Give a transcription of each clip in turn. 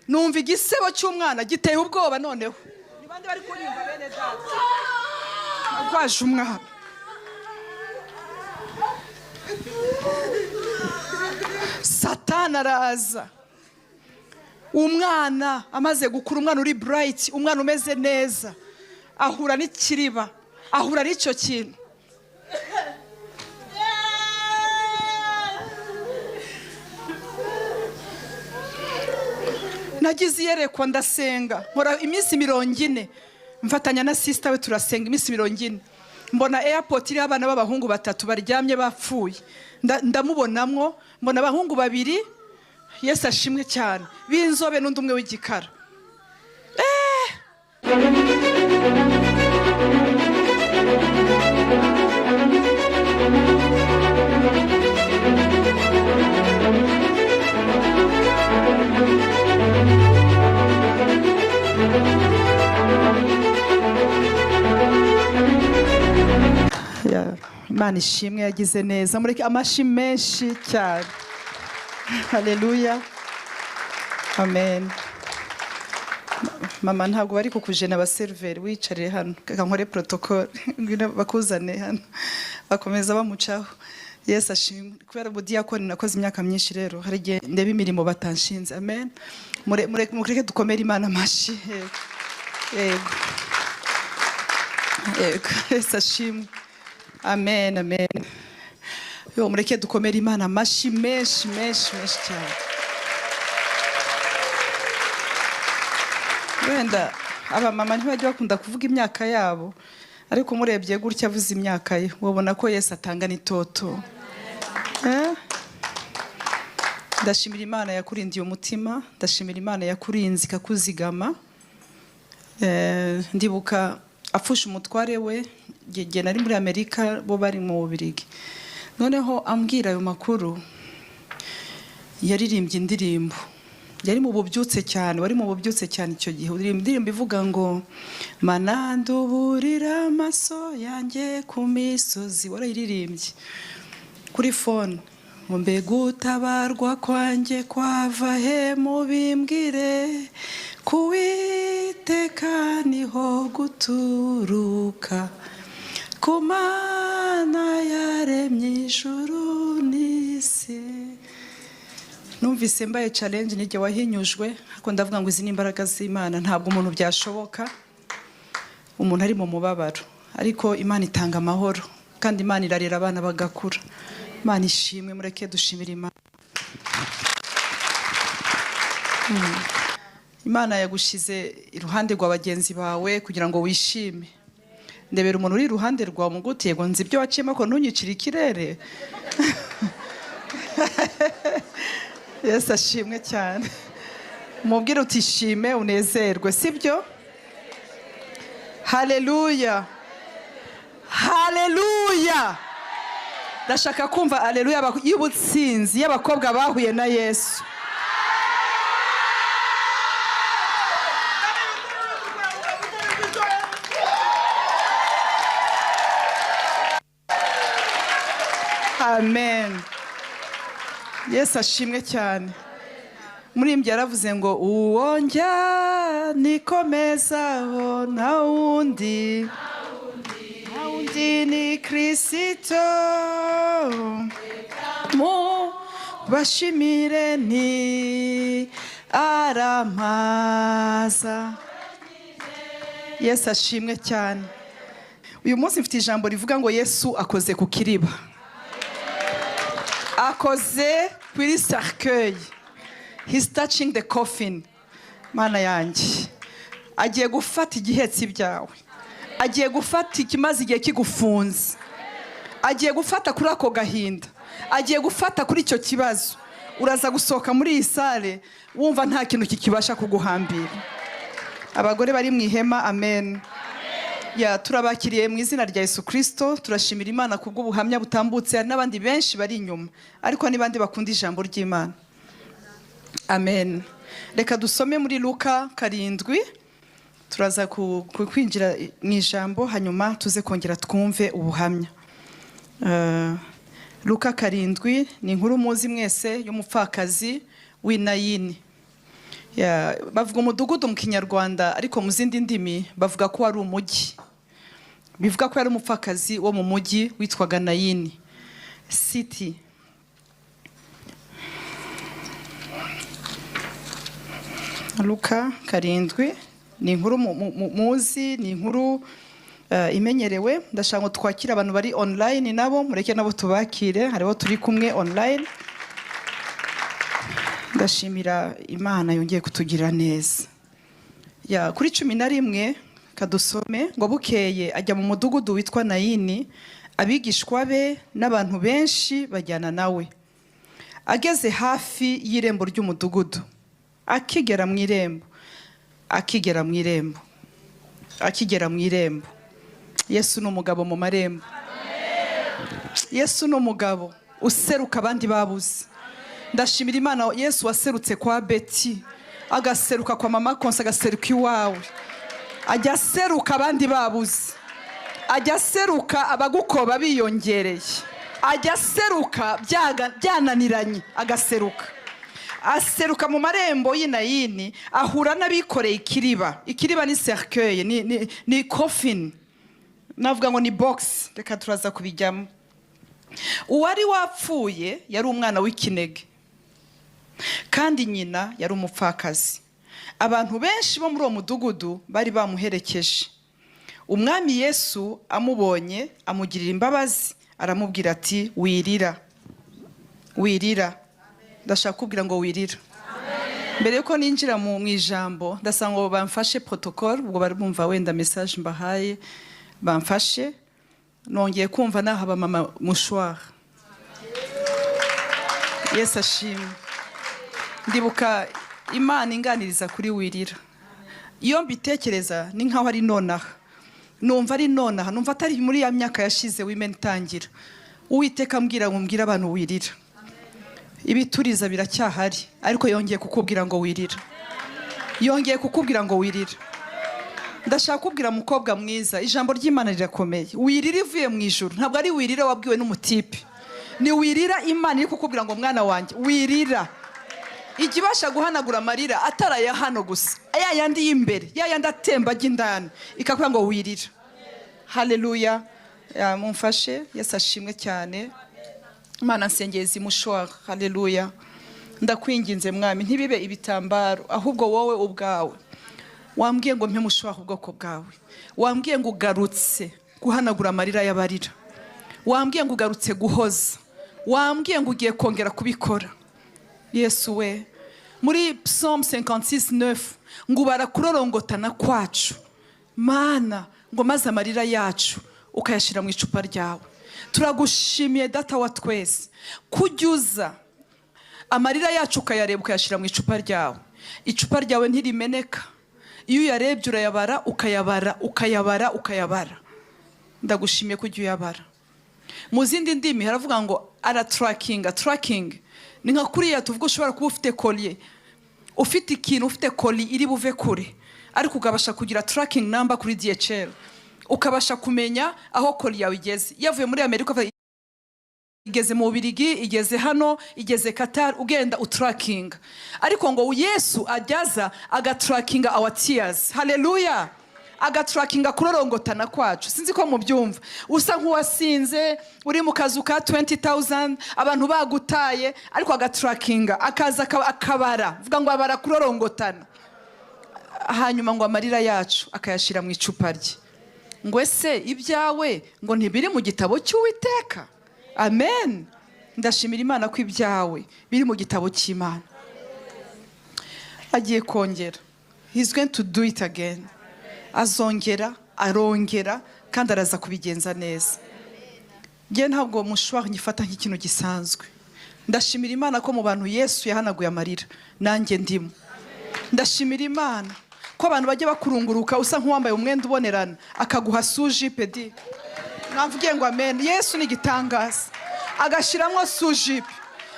Numva igisebo cy'umwana giteye ubwoba. Noneho ni bande bari kunyumva, bene data? Arwaje umwana, Satani araza. Umwana amaze gukura, umwana uri bright, umwana umeze neza, ahura n'ikiriba, ahura n'icyo kintu. Nagize iyerekwa, ndasenga, nkora iminsi 40, mfatanya na sister we, turasenga iminsi 40. Mbona airport iriho abana b'abahungu batatu baryamye bapfuye. Ndamubonamwo, mbona abahungu babiri, Yesu ashimwe cyane, b'inzobe n'undi umwe w'igikara. Ya, Imana ishimwe, yagize neza. Mureke amashi menshi cyane. Haleluya, amen. Mama, ntabwo bari kukujena abaseriveri. Wicarire hano, reka nkore protocole. Ngwino bakuzane hano. Bakomeza bamucaho. Yesu ashimwe. Kubera ubudiyakoni nakoze imyaka myinshi rero, hari igihe ndeba imirimo batanshinze. Amen. Mureke dukomere Imana amashyi. Yego, yego, yego. Yesu ashimwe. Amen, amen. Yo, mureke dukomere Imana amashyi menshi, menshi, menshi cyane. Wenda abamama ntibajya bakunda kuvuga imyaka yabo, ariko umurebye gutya avuze imyaka ye, wabona ko Yesu atanga n'itoto. Eh? Ndashimira Imana yakurindiye umutima, ndashimira Imana yakurinze ikakuzigama. Ndibuka apfusha umutware we, igihe nari muri Amerika, bo bari mu Bubirigi. Noneho ambwira ayo makuru, yaririmbye indirimbo. Yari mu bubyutse cyane, wari mu bubyutse cyane icyo gihe. Uririmba indirimbo ivuga ngo: "Mana, nduburira amaso yanjye ku misozi." Warayiririmbye kuri phone, ngo: "Mbega utabarwa kwanjye kwava he? Mubimbwire. Kuwiteka niho guturuka, ku Mana yaremye ijuru n'isi." Numvise mbaye challenge, nijye wahinyujwe, ariko ndavuga ngo izi ni imbaraga z'Imana. Ntabwo umuntu byashoboka, umuntu ari mu mubabaro, ariko Imana itanga amahoro, kandi Imana irarera abana bagakura. Imana ishimwe. Mureke dushimire Imana. Imana yagushize iruhande rwa bagenzi bawe kugira ngo wishime. Ndebera umuntu uri iruhande rwawe muguti: "Yego, nzi ibyo waciyemo, ko ntunyicire ikirere." Yesu ashimwe cyane. Mubwire uti: "Shime, unezerwe." Sibyo? Haleluya, haleluya! Ndashaka kumva aleluya y'ubutsinzi y'abakobwa bahuye na Yesu. Amen. Yesu ashimwe cyane. Murimbyi yaravuze ngo: "Uwo njya nikomezaho nta wundi, nta wundi, ni Kirisito. Mu bashimire nti arampaza." Yesu ashimwe cyane. Uyu munsi mfite ijambo rivuga ngo: Yesu akoze ku kiriba, akoze kuri cercueil. He's touching the coffin. Mana yanjye, agiye gufata igihetse ibyawe, agiye gufata ikimaze igihe kigufunze, agiye gufata kuri ako gahinda, agiye gufata kuri icyo kibazo. Uraza gusohoka muri iyi salle wumva nta kintu kikibasha kuguhambira. Abagore bari mu ihema, amen. Ya, turabakiriye mu izina rya Yesu Kirisito. Turashimira Imana kubw'ubuhamya butambutse. Hari n'abandi benshi bari inyuma, ariko n'abandi bakunda ijambo ry'Imana. Amen. Reka dusome muri Luka 7. Turaza kwinjira mu ijambo, hanyuma tuze kongera twumve ubuhamya. Luka 7 ni inkuru muzi mwese y'umupfakazi w'i Nayini. Bavuga umudugudu mu Kinyarwanda, ariko mu zindi ndimi bavuga ko wari umujyi. Bivuga ko yari umupfakazi wo mu mujyi witwaga Nayini city. Luka 7 ni inkuru muzi, ni inkuru imenyerewe. Ndashaka ngo twakire abantu bari online nabo, mureke nabo tubakire, hariho turi kumwe online. Ndashimira Imana yongeye kutugira neza. Ya, kuri 11 kadusome ngo: "Bukeye ajya mu mudugudu witwa Nayini, abigishwa be n'abantu benshi bajyana nawe. Ageze hafi y'irembo ry'umudugudu, akigera mu irembo, akigera mu irembo, akigera mu irembo." Yesu ni umugabo mu marembo. Yesu ni umugabo useruka abandi babuze. Ndashimira Imana, Yesu waserutse kwa Beti, agaseruka kwa mama Konsa, agaseruka iwawe. Ajya aseruka abandi babuze, ajya aseruka abagukoba biyongereye, ajya aseruka byananiranye, agaseruka. Aseruka mu marembo y'Inayini, ahura n'abikoreye ikiriba. Ikiriba ni cercueil, ni coffin, navuga ngo ni box. Reka turaza kubijyamo. Uwari wapfuye yari umwana w'ikinege, kandi nyina yari umupfakazi. Abantu benshi bo muri uwo mudugudu bari bamuherekeje. Umwami Yesu amubonye amugirira imbabazi, aramubwira ati: "Wirira, wirira." Ndashaka kubwira ngo wirira. Mbere yuko ninjira mu ijambo, ndasaba ngo bamfashe protocole, ubwo bari bumva wenda message mbahaye, bamfashe. Nongeye kumva naha mama mouchoir. Yesu ashimwe. Ndibuka Imana inganiriza kuri wirira. Iyo mbitekereza ni nkaho ari nonaha, numva ari nonaha, numva atari muri ya myaka yashize wimena itangira. Uwiteka ambwira ngo mbwire abantu: "Wirira." Ibituriza biracyahari, ariko yongeye kukubwira ngo wirira, yongeye kukubwira ngo wirira. Ndashaka kubwira mukobwa mwiza, ijambo ry'Imana rirakomeye. Wirira ivuye mu ijuru, ntabwo ari wirira wabwiwe n'umutipe, ni wirira Imana iri kukubwira ngo: "Mwana wanjye, wirira." Ijya ibasha guhanagura amarira atari aya hano gusa, ya yandi y'imbere, ya yandi atemba ajya indani, ikakubwira ngo wirira. Haleluya! Mumfashe. Yesu ashimwe cyane. Imana, nsengeye izi mouchoir. Haleluya! Ndakwinginze Mwami, ntibibe ibitambaro, ahubwo wowe ubwawe wambwiye ngo mpe mouchoir ubwoko bwawe. Wambwiye ngo ugarutse guhanagura amarira y'abarira, wambwiye ngo ugarutse guhoza, wambwiye ngo ugiye kongera kubikora. Yesu we, muri Psalm 56:9 ngo ubara kurorongotana kwacu, Mana, ngo maze amarira yacu ukayashyira mu icupa ryawe. Turagushimiye Data wa twese, kujya uza amarira yacu ukayareba, ukayashyira mu icupa ryawe. Icupa ryawe ntirimeneka. Iyo uyarebye urayabara, ukayabara, ukayabara, ukayabara. Ndagushimiye kujya uyabara. Mu zindi ndimi haravuga ngo aratrackinga. Tracking ni nka kuriya tuvuga ushobora kuba ufite colis, ufite ikintu, ufite colis iri buve kure, ariko ukabasha kugira tracking number kuri DHL, ukabasha kumenya aho colis yawe igeze. Yavuye muri Amerika, igeze mu Bubirigi, igeze hano, igeze Qatar, ugenda utrackinga. Ariko ngo Yesu ajyaza agatrackinga our tears. Haleluya! Agatrackinga kurorongotana kwacu. Sinzi ko mubyumva. Usa nk'uwasinze, uri mu kazu ka 20,000, abantu bagutaye, ariko agatrackinga, akaza akabara, vuga ngo abara kurorongotana, hanyuma ngo amarira yacu akayashyira mu icupa rye. Ngo ese ibyawe ngo ntibiri mu gitabo cy'Uwiteka? Amen. Ndashimira Imana ko ibyawe biri mu gitabo cy'Imana. Agiye kongera, he's going to do it again. Azongera, arongera, kandi araza kubigenza neza. Njye ntabwo mouchoir nyifata nk'ikintu gisanzwe. Ndashimira Imana ko mu bantu Yesu yahanaguye amarira nanjye ndimo. Ndashimira Imana ko abantu bajya bakurunguruka usa nk'uwambaye umwenda ubonerana, akaguha sous-jupe di. Mwavugiye ngo amen. Yesu ni igitangaza, agashyiramo sous-jupe.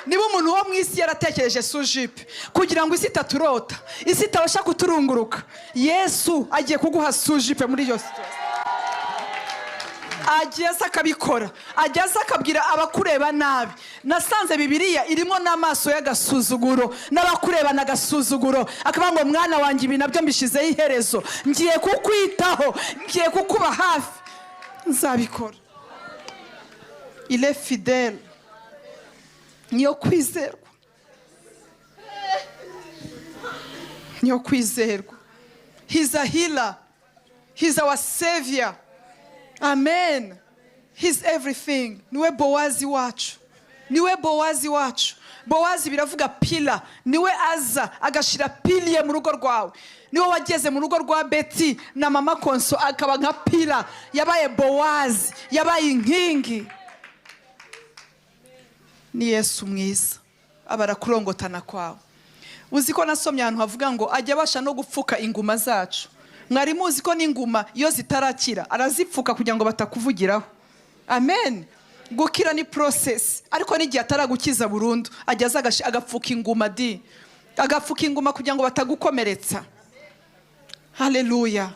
Niba umuntu wo mu isi yaratekereje sous-jupe kugira ngo isi itaturota, isi itabasha kuturunguruka, Yesu agiye kuguha sous-jupe muri iyo situation. Agiye aza akabikora, ajya aza akabwira abakureba nabi. Nasanze Bibiliya irimo n'amaso y'agasuzuguro n'abakurebana agasuzuguro, akavuga ngo: "Mwana wanjye, ibi nabyo mbishyizeho iherezo. Ngiye kukwitaho, ngiye kukuba hafi, nzabikora." Il est fidèle, niyo kwizerwa, niyo kwizerwa. He's a healer, he's our savior, amen. He's everything. Niwe Bowazi wacu, niwe Bowazi wacu. Bowazi biravuga pillar. Niwe aza agashira pilier mu rugo rwawe. Niwe wageze mu rugo rwa Beti na mama Konso, akaba nka pillar. Yabaye Bowazi, yabaye inkingi. Ni Yesu mwiza, aba arakurongotana kwawe. Uzi ko nasomye ahantu havuga ngo ajya abasha no gupfuka inguma zacu? Mwari muzi ko n'inguma iyo zitarakira arazipfuka kugira ngo batakuvugiraho? Amen. Gukira ni process, ariko n'igihe ataragukiza burundu ajya aza agapfuka inguma di, agapfuka inguma kugira ngo batagukomeretsa. Haleluya.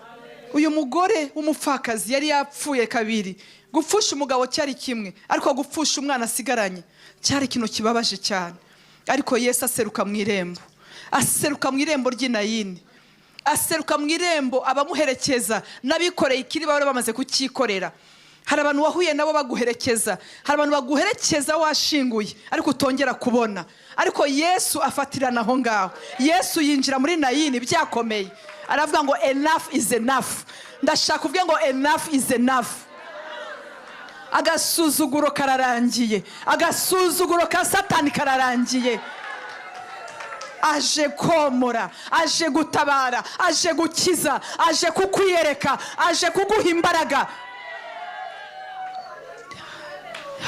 Uyu mugore w'umupfakazi yari yapfuye kabiri. Gupfusha umugabo cyari kimwe, ariko gupfusha umwana asigaranye cyari ikintu kibabaje cyane. Ariko Yesu aseruka mu irembo, aseruka mu irembo ry'Inayini, aseruka mu irembo, abamuherekeza n'abikoreye ikiri bari bamaze kucyikorera. Hari abantu wahuye nabo baguherekeza, hari abantu baguherekeza washinguye ariko utongera kubona. Ariko Yesu afatirana aho ngaho. Yesu yinjira muri Nayini byakomeye, aravuga ngo: "Enough is enough." Ndashaka kuvuga ngo: "Enough is enough." Agasuzuguro kararangiye, agasuzuguro ka Satani kararangiye. Aje komora, aje gutabara, aje gukiza, aje kukwiyereka, aje kuguha imbaraga.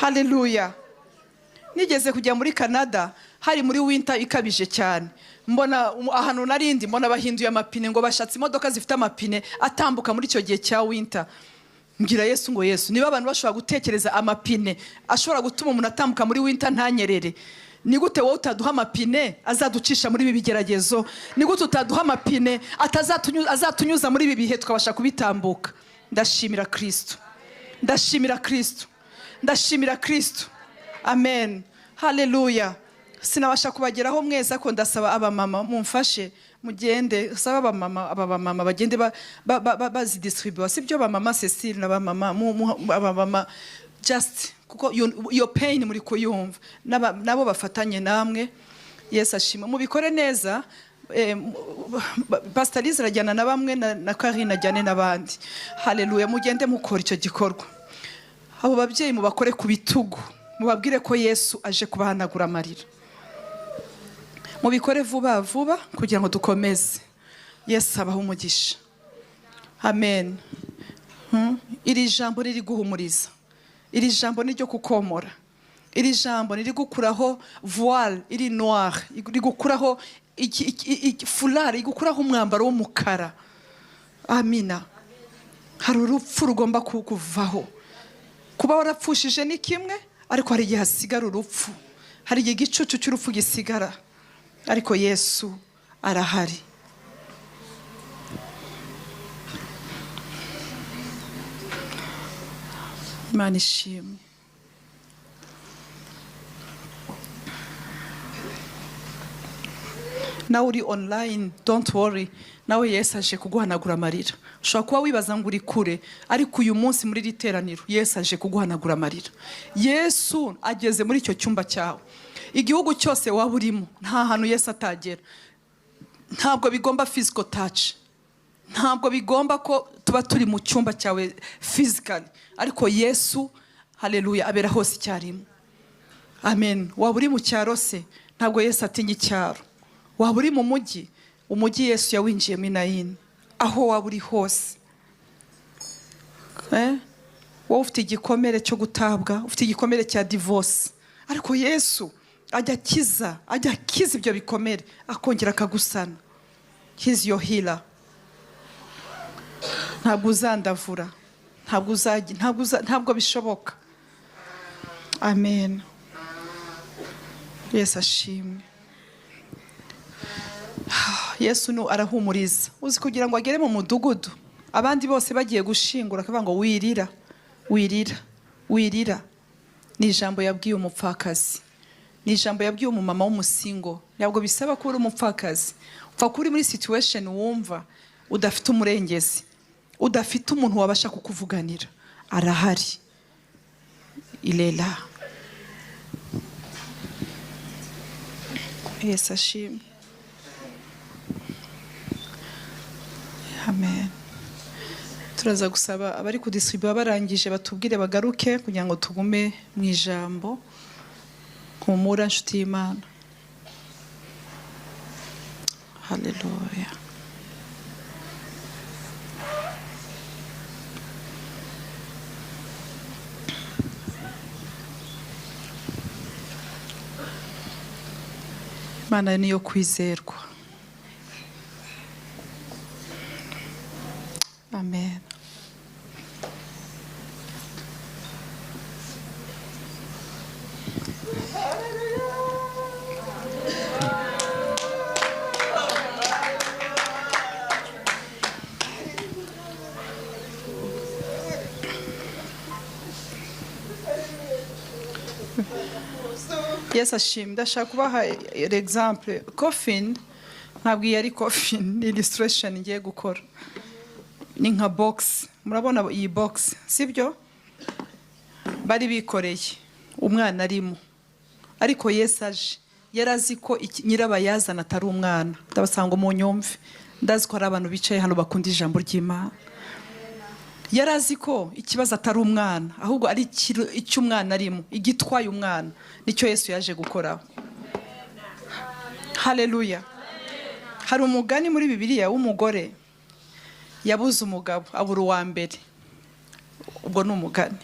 Haleluya. Nigeze kujya muri Canada, hari muri winter ikabije cyane. Mbona ahantu narindi, mbona bahinduye amapine, ngo bashatse imodoka zifite amapine atambuka muri icyo gihe cya winter. Mbwira Yesu ngo: "Yesu, niba abantu bashobora gutekereza amapine ashobora gutuma umuntu atambuka muri winter ntanyerere, ni gute wowe utaduha amapine azaducisha muri ibi bigeragezo? Ni gute utaduha amapine azatunyuza muri ibi bihe, tukabasha kubitambuka?" Ndashimira Kristo, ndashimira Kristo, ndashimira Kristo. Amen, haleluya. Sinabasha kubageraho mwese, ariko ndasaba abamama mumfashe mugende, saba abamama, aba bamama bagende bazidistribuwa, sibyo? Bamama Cecile n'abamama abamama, just kuko iyo pain muri kuyumva. Nabo bafatanye namwe. Yesu ashima. Mubikore neza. Pastor Liza arajyana na bamwe, na Karine ajyane n'abandi. Haleluya. Mugende mukora icyo gikorwa. Abo babyeyi mubakore ku bitugu, mubabwire ko Yesu aje kubahanagura amarira. Mubikore vuba vuba kugira ngo dukomeze. Yesu abahe umugisha. Amen. Iri jambo riri guhumuriza, iri jambo ni ryo kukomora, iri jambo riri gukuraho voile iri noire, riri gukuraho foulard, rigukuraho umwambaro w'umukara. Amina. Hari urupfu rugomba kukuvaho. Kuba warapfushije ni kimwe, ariko hari igihe hasigara urupfu, hari igihe igicucu cy'urupfu gisigara, ariko Yesu arahari. Imana ishimwe. Nawe uri online, don't worry, nawe Yesu aje kuguhanagura amarira. Ushobora kuba wibaza ngo uri kure, ariko uyu munsi muri iri teraniro Yesu aje kuguhanagura amarira. Yesu ageze muri icyo cyumba cyawe. Igihugu cyose waba urimo, nta hantu Yesu atagera. Ntabwo bigomba physical touch, ntabwo bigomba ko tuba turi mu cyumba cyawe physically, ariko Yesu, haleluya, abera hose icyarimwe. Amen. Waba uri mu cyaro se, ntabwo Yesu atinya icyaro. Waba uri mu mujyi, umujyi Yesu yawinjiyemo Inayini. Aho waba uri hose, wowe ufite igikomere cyo gutabwa, ufite igikomere cya divorce, ariko Yesu ajya akiza, ajya akiza ibyo bikomere, akongera akagusana. He's your healer. Ntabwo uzandavura, ntabwo uzajya, ntabwo bishoboka. Amen. Yesu ashimwe. Yesu nu arahumuriza. Uzi kugira ngo agere mu mudugudu abandi bose bagiye gushingura, akavuga ngo: "Wirira." Wirira, wirira. Ni ijambo yabwiye umupfakazi, ni ijambo yabwiye umumama w'umusingle. Ntabwo bisaba kuba uri umupfakazi, upfa kuba uri muri situation wumva udafite umurengezi, udafite umuntu wabasha kukuvuganira. Arahari, irera. Yesu ashimwe. Amen. Turaza gusaba abari kudistribuwa barangije batubwire bagaruke, kugira ngo tugume mu ijambo. Humura, nshuti y'Imana. Haleluya. Imana niyo kwizerwa. Amen. Yesu ashimwe. Ndashaka kubaha example. Coffin, ntabwo iyi ari coffin, ni illustration ngiye gukora. Ni nka box. Murabona iyi box, sibyo? Bari bikoreye umwana arimo, ariko Yesu aje yari azi ko nyirabayazana atari umwana. Ndabasanga mu nyumve, ndazi ko hari abantu bicaye hano bakunda ijambo ry'Imana. Yari azi ko ikibazo atari umwana, ahubwo ari icyo umwana arimo, igitwaye umwana. Nicyo Yesu yaje gukoraho. Haleluya. Hari umugani muri Bibiliya w'umugore yabuze umugabo, abura uwa mbere. Ubwo ni umugani.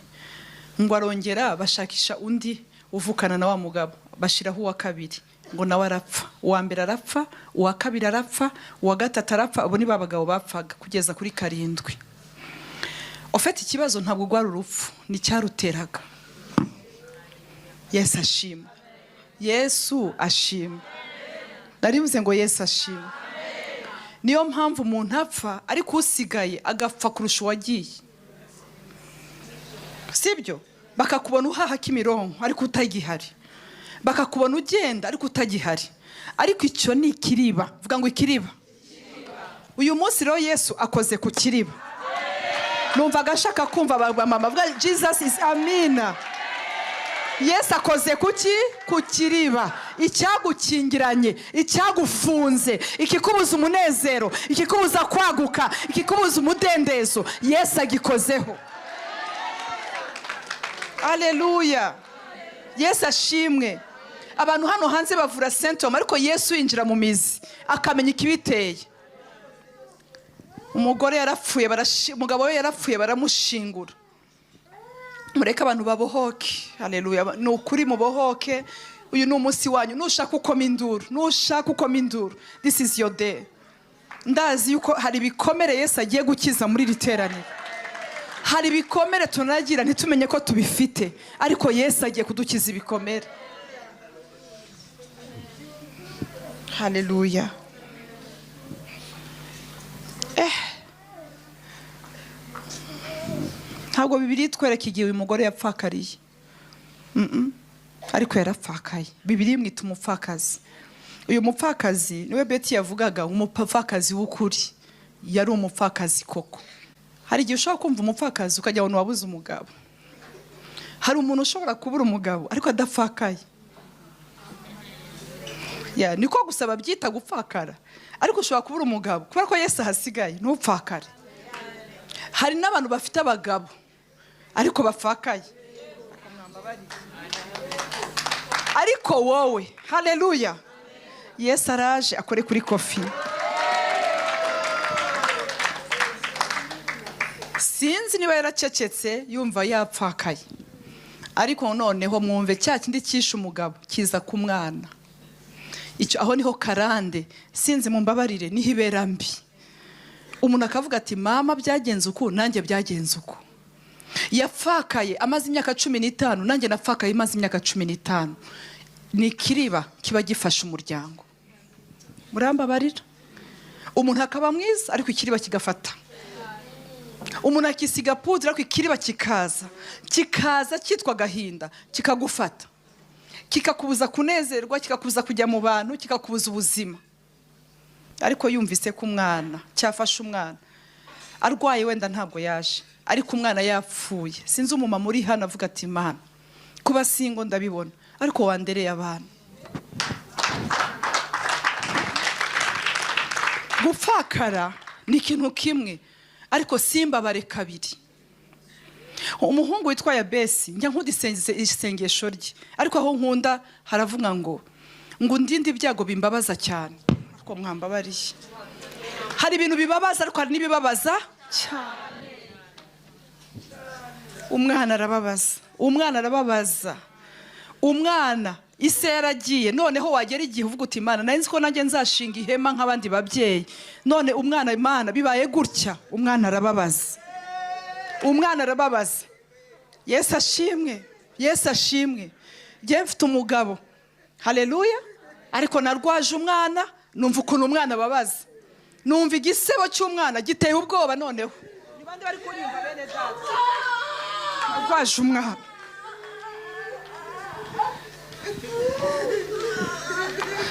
Ngo arongera bashakisha undi uvukana na wa mugabo, bashiraho uwa kabiri, ngo nawe arapfa. Uwa mbere arapfa, uwa kabiri arapfa, uwa gatatu arapfa. Abo ni ba bagabo bapfaga kugeza kuri karindwi. Ufite ikibazo, ntabwo rwari urupfu, ni icyaruteraga. Yesu ashima. Yesu ashima. Naribuze ngo Yesu ashima. Niyo mpamvu umuntu apfa, ariko usigaye agapfa kurusha uwagiye, sibyo? Bakakubona uhaha Kimironko ariko utagihari, bakakubona ugenda ariko utagihari. Ariko icyo ni ikiriba. Vuga ngo ikiriba. Uyu munsi rero Yesu akoze ku kiriba. Numvaga ashaka kumva mama bavuga "Jesus is", amina. Yesu akoze kuki? Ku kiriba. Icyagukingiranye, icyagufunze, ikikubuza umunezero, ikikubuza kwaguka, ikikubuza umudendezo, Yesu agikozeho. Aleluya. Yesu ashimwe. Abantu hano hanze bavura symptôme, ariko Yesu yinjira mu mizi akamenya ikibiteye. Umugore yarapfuye, umugabo we yarapfuye, baramushingura. Mureke abantu babohoke. Haleluya. Ni ukuri, mubohoke. Uyu ni umunsi wanyu. Nushaka ukoma induru, nushaka ukoma induru. This is your day. Ndazi yuko hari ibikomere Yesu agiye gukiza muri iri teraniro. Hari ibikomere tunagira ntitumenye ko tubifite, ariko Yesu agiye kudukiza ibikomere. Haleluya. Ntabwo Bibiliya itwereka igihe uyu mugore yapfakariye. Ariko yarapfakaye. Bibiliya imwita umupfakazi. Uyu mupfakazi niwe Beti yavugaga, umupfakazi w'ukuri. Yari umupfakazi koko. Hari igihe ushobora kumva umupfakazi ukajya ngo wabuze umugabo. Hari umuntu ushobora kubura umugabo ariko adapfakaye. Ya, niko gusa babyita gupfakara, ariko ushobora kubura umugabo, kubera ko Yesu ahasigaye ntupfakare. Hari n'abantu bafite abagabo ariko bapfakaye. Ariko wowe, haleluya, Yesu araje akore kuri coffin. Sinzi niba yaracecetse yumva yapfakaye, ariko noneho mwumve, cya kindi cyishe umugabo kiza ku mwana. Icyo aho niho karande, sinzi, mumbabarire, niho ibera mbi. Umuntu akavuga ati: "Mama byagenze uku, nanjye byagenze uku. Yapfakaye amaze imyaka 15, nanjye napfakaye maze imyaka 15." Ni ikiriba kiba gifashe umuryango. Murambabarira, umuntu akaba mwiza ariko ikiriba kigafata. Umuntu akisiga poudre, ariko ikiriba kikaza, kikaza cyitwa agahinda, kikagufata, kikakubuza kunezerwa, kikakubuza kujya mu bantu, kikakubuza ubuzima. Ariko yumvise ko umwana cyafashe, umwana arwaye, wenda ntabwo yaje, ariko umwana yapfuye. Sinzi umumama uri hano avuga ati: "Imana, kuba single ndabibona, ariko wandereye abana." Gupfakara ni ikintu kimwe, ariko simbabare kabiri. Umuhungu witwa Yabesi, njya nkunda isengesho rye, ariko aho nkunda haravuga ngo undinde ibyago bimbabaza cyane. Ariko mwambabariye, hari ibintu bibabaza, ariko hari n'ibibabaza cyane. Umwana arababaza, umwana arababaza. Umwana ise yaragiye, noneho wagera igihe uvuga uti: "Imana, nari nzi ko nanjye nzashinga ihema nk'abandi babyeyi, none umwana, Imana, bibaye gutya." Umwana arababaza, umwana arababaza. Yesu ashimwe, Yesu ashimwe. Njye mfite umugabo, haleluya, ariko narwaje umwana, numva ukuntu umwana ababaza, numva igisebo cy'umwana giteye ubwoba. Noneho ni bande bari kunyumva, bene data? Narwaje umwana.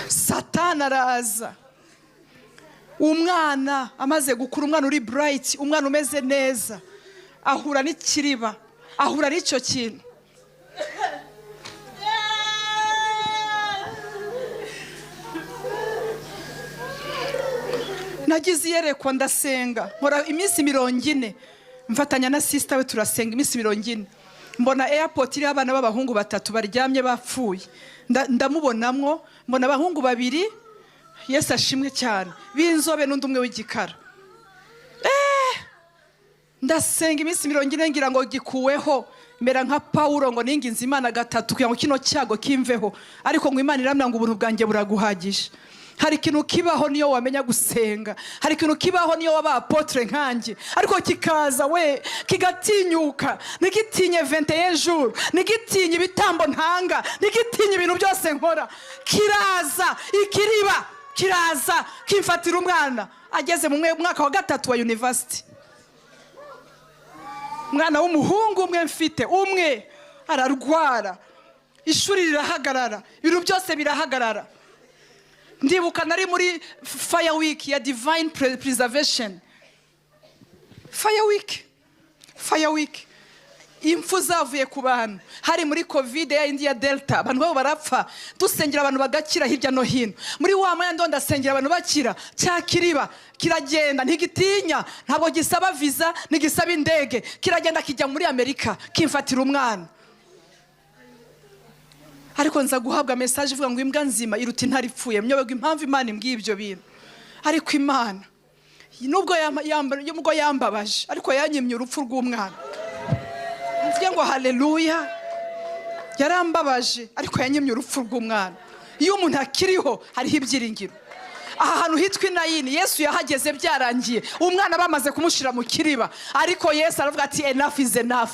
Satani araza, umwana amaze gukura, umwana uri bright, umwana umeze neza, ahura n'ikiriba, ahura n'icyo kintu. Nagize iyerekwa, ndasenga, nkora iminsi 40, mfatanya na sister we, turasenga iminsi 40. Mbona airport iriho abana b'abahungu batatu baryamye bapfuye. Ndamubonamwo, mbona abahungu babiri, Yesu ashimwe cyane, b'inzobe n'undi umwe w'igikara. Ndasenga iminsi 40, ngira ngo gikuweho, mera nka Pawulo ngo ninginze Imana gatatu kugira ngo kino cyago kimveho, ariko ngo Imana irambwira ngo ubuntu bwanjye buraguhagije. Hari ikintu kibaho niyo wamenya gusenga, hari ikintu kibaho niyo waba apôtre nkanjye, ariko kikaza we kigatinyuka, ntigitinye 21 jours, ntigitinye ibitambo ntanga, ntigitinye ibintu byose nkora. Kiraza ikiriba, kiraza kimfatira umwana ageze mu mwaka wa gatatu wa university. Umwana w'umuhungu umwe mfite, umwe, ararwara, ishuri rirahagarara, ibintu byose birahagarara. Ndibuka nari muri fire week ya divine preservation, fire week, fire week, impfu zavuye ku bantu. Hari muri COVID ya indi ya Delta, abantu babo barapfa, dusengera abantu bagakira hirya no hino. Muri wa mwanya ndo ndasengera abantu bakira, cya kiriba kiragenda, ntigitinya, ntabwo gisaba visa, ntigisaba indege, kiragenda kijya muri Amerika kimfatira umwana. Ariko nza guhabwa message ivuga ngo imbwa nzima iruta intare ipfuye. Myoberwa impamvu Imana imbwiye ibyo bintu, ariko Imana nubwo yambabaje, ariko yanyimye urupfu rw'umwana. Mvuge ngo haleluya. Yarambabaje, ariko yanyimye urupfu rw'umwana. Iyo umuntu akiriho hariho ibyiringiro. Aha hantu hitwa Inayini, Yesu yahageze byarangiye, umwana bamaze kumushyira mu kiriba, ariko Yesu aravuga ati: "Enough is enough."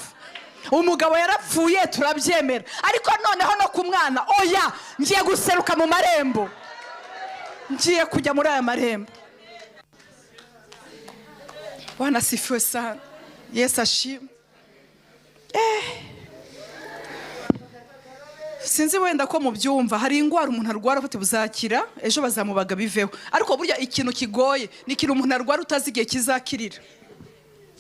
Umugabo yarapfuye turabyemera, ariko noneho no ku mwana oya, ngiye guseruka mu marembo, ngiye kujya muri aya marembo. Bwana asifiwe sana, Yesu ashimwe. Sinzi wenda ko mubyumva, hari indwara umuntu arwara afite buzakira ejo, bazamubaga biveho, ariko burya ikintu kigoye ni ikintu umuntu arwara utazi igihe kizakirira,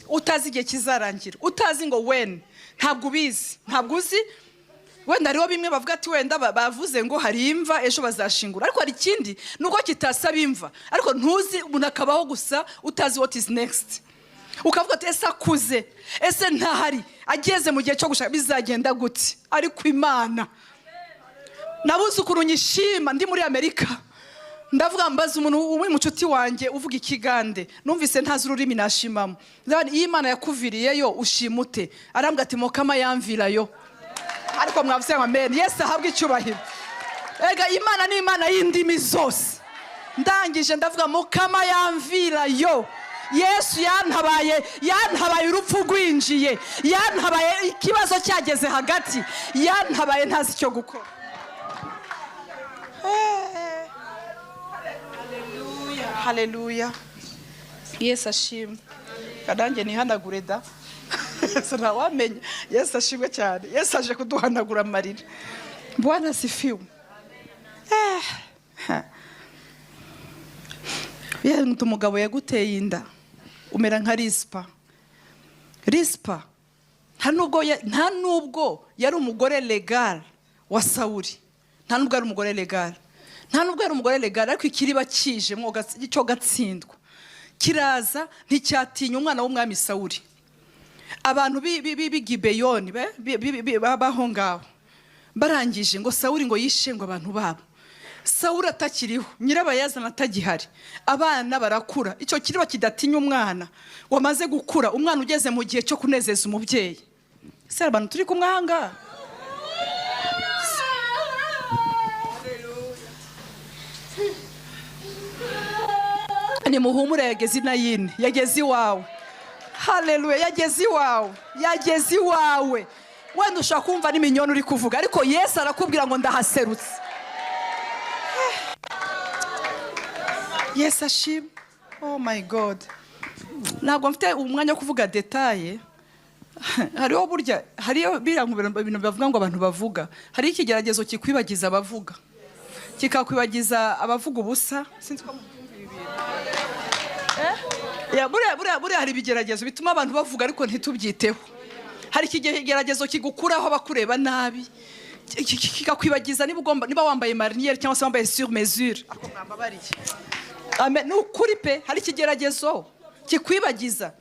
utazi igihe kizarangira, utazi ngo when, ntabwo ubizi, ntabwo uzi. Wenda hariho bimwe bavuga ati wenda bavuze ngo hari imva, ejo bazashingura, ariko hari ikindi nubwo kitasaba imva, ariko ntuzi, umuntu akabaho gusa utazi what is next. Ukavuga ati: "Ese akuze, ese ntahari, ageze mu gihe cyo gushaka bizagenda gute?" Ariko Imana, nabuze ukuntu nyishima. Ndi muri Amerika, ndavuga, mbaza umuntu umwe mucuti wanjye uvuga ikigande, numvise ntazi ururimi nashimamo. Ndavuga, iyo Imana yakuviriyeyo ushima ute? Arambwira ati: "Mukama yamvirayo." Ariko mwavuze ngo amen. Yesu ahabwe icyubahiro. Ega Imana ni Imana y'indimi zose. Ndangije ndavuga: "Mukama yamvirayo." Yesu yantabaye, yantabaye urupfu rwinjiye, yantabaye ikibazo cyageze hagati, yantabaye ntazi icyo gukora. Haleluya, haleluya, Yesu ashimwe. Nanjye nihanagure da. Ntawamenya. Yesu ashimwe cyane. Yesu aje kuduhanagura amarira. Bwana asifiwe. Ha. Yewe, umugabo yaguteye inda, umera nka Risipa. Risipa nta nubwo yari umugore légal wa Sawuri, nta nubwo yari umugore légal, nta nubwo yari umugore légal, ariko ikiriba kije cyo gatsindwa kiraza, nticyatinya umwana w'umwami Sawuri. Abantu b'i Gibeyoni baho ngaho barangije ngo Sawuri ngo yishe ngo abantu babo. Sawuri atakiriho, nyirabayazana atagihari, abana barakura. Icyo kiriba kidatinya umwana wamaze gukura, umwana ugeze mu gihe cyo kunezeza umubyeyi. Ese hari abantu turi kumwe aha ngaha? Nimuhumure, yageze i Nayini, yageze iwawe. Haleluya! Yageze iwawe, yageze iwawe. Wenda ushobora kumva n'iminyoni uri kuvuga, ariko Yesu arakubwira ngo ndahaserutse. Yesu ashimwe. Oh my God, ntabwo mfite umwanya wo kuvuga détails. Hariho burya, hariyo biriya bintu bavuga ngo abantu bavuga. Hariho ikigeragezo kikwibagiza abavuga, kikakwibagiza abavuga ubusa. Sinzi ko mubyumva ibi bintu. Ya, buriya hari ibigeragezo bituma abantu bavuga ariko ntitubyiteho. Hari ikigeragezo kigukuraho abakureba nabi, kikakwibagiza niba ugomba, niba wambaye marinière cyangwa se wambaye sur mesure. Ariko mwambabariye. Amen. Ni ukuri pe, hari ikigeragezo kikwibagiza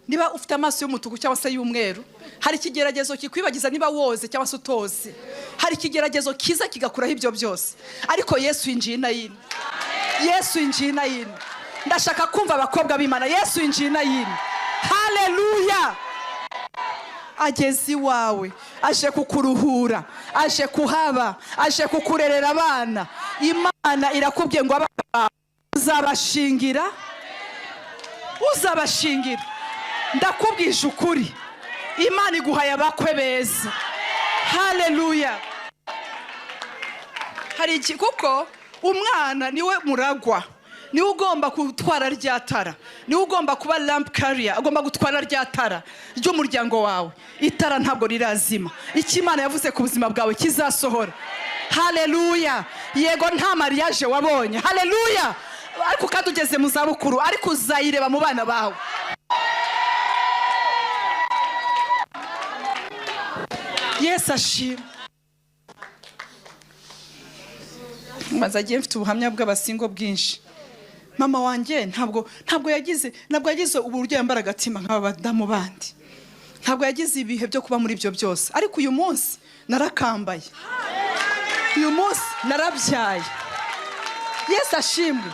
niba ufite amaso y'umutuku cyangwa se y'umweru. Hari ikigeragezo kikwibagiza niba woze cyangwa se utoze. Hari ikigeragezo kiza kigakuraho ibyo byose. Ariko Yesu yinjiye i Nayini. Yesu yinjiye i Nayini. Ndashaka kumva abakobwa b'Imana. Yesu yinjiye i Nayini. Haleluya! Ageze iwawe, aje kukuruhura, aje kuhaba, aje kukurerera abana. Imana irakubwiye ngo abana bawe uzabashingira, uzabashingira. Ndakubwije ukuri, Imana iguhaye abakwe beza. Haleluya! Hari iki, kuko umwana niwe muragwa, niwe ugomba gutwara rya tara, niwe ugomba kuba lamp carrier, agomba gutwara rya tara ry'umuryango wawe. Itara ntabwo rirazima. Icyo Imana yavuze ku buzima bwawe kizasohora. Haleluya! Yego, nta mariage wabonye, haleluya, ariko kandi ugeze mu zabukuru, ariko uzayireba mu bana bawe. Yesu ashimwe. Maze agiye, mfite ubuhamya bw'aba single bwinshi. Mama wanjye ntabwo yagize uburyo yambara agatima nk'aba badamu bandi, ntabwo yagize ibihe byo kuba muri ibyo byose. Ariko uyu munsi narakambaye, uyu munsi narabyaye. Yesu ashimwe.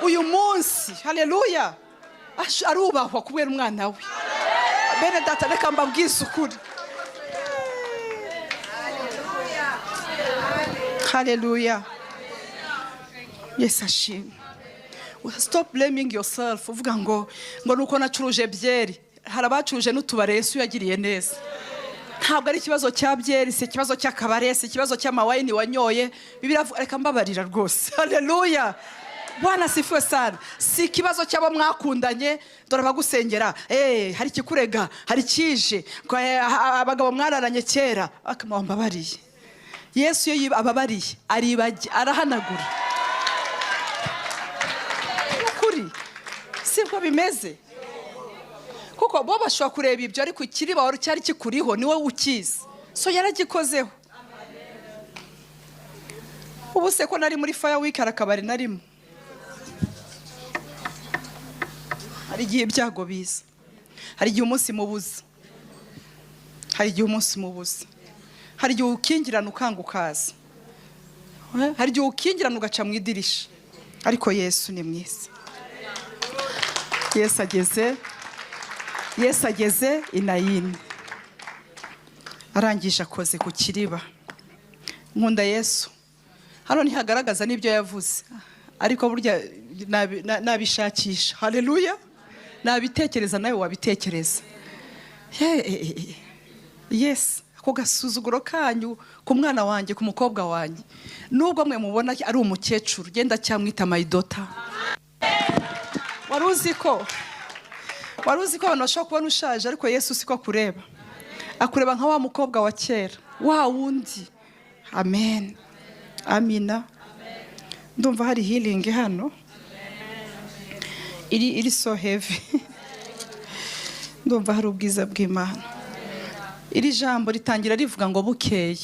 Uyu munsi, haleluya, arubahwa kubera umwana we. Bene data, reka mbabwize ukuri. Haleluya! Yesu ashimwe. Stop blaming yourself, uvuga ngo nuko nacuruje byeri. Hari abacuruje n'utubare Yesu yagiriye neza. Ntabwo ari ikibazo cya byeri, si ikibazo cy'akabare, si ikibazo cy'amawayini wanyoye. Bibiliya iravuga, reka mbabarira rwose. Haleluya! Bwana asifiwe sana. Si ikibazo cy'abo mwakundanye, dore abagusengera, hari ikikurega, hari ikije, abagabo mwararanye kera, mbabariye. Yesu iyo ababariye, aribagi, arahanagura. Ukuri sibwo bimeze, kuko bo bashobora kureba ibyo, ariko ikiriba wari cyari kikuriho niwe ukizi. So yaragikozeho. Ubu se ko nari muri fire week, hari akabari narimo? Hari igihe ibyago biza, hari igihe umunsi mubuza, hari igihe umunsi mubuza, hari igihe ukingirana ukanga ukaza, hari igihe ukingirana ugaca mu idirisha. Ariko Yesu ni mwiza. Yesu ageze, Yesu ageze i Nayini, arangije akoze ku kiriba. Nkunda Yesu. Hano ntihagaragaza n'ibyo yavuze, ariko burya nabishakisha. Haleluya! Nabitekereza, nawe wabitekereza. Yes, ako gasuzuguro kanyu ku mwana wanjye, ku mukobwa wanjye, nubwo mwe mubona ari umukecuru, genda cyamwita my daughter. Wari uzi ko Wari uzi ko abantu bashobora kubona ushaje, ariko Yesu siko akureba? Akureba nka wa mukobwa wa kera, wa wundi. Amen, amina. Ndumva hari healing hano iri so heavy. Ndumva hari ubwiza bw'Imana. Iri jambo ritangira rivuga ngo: "Bukeye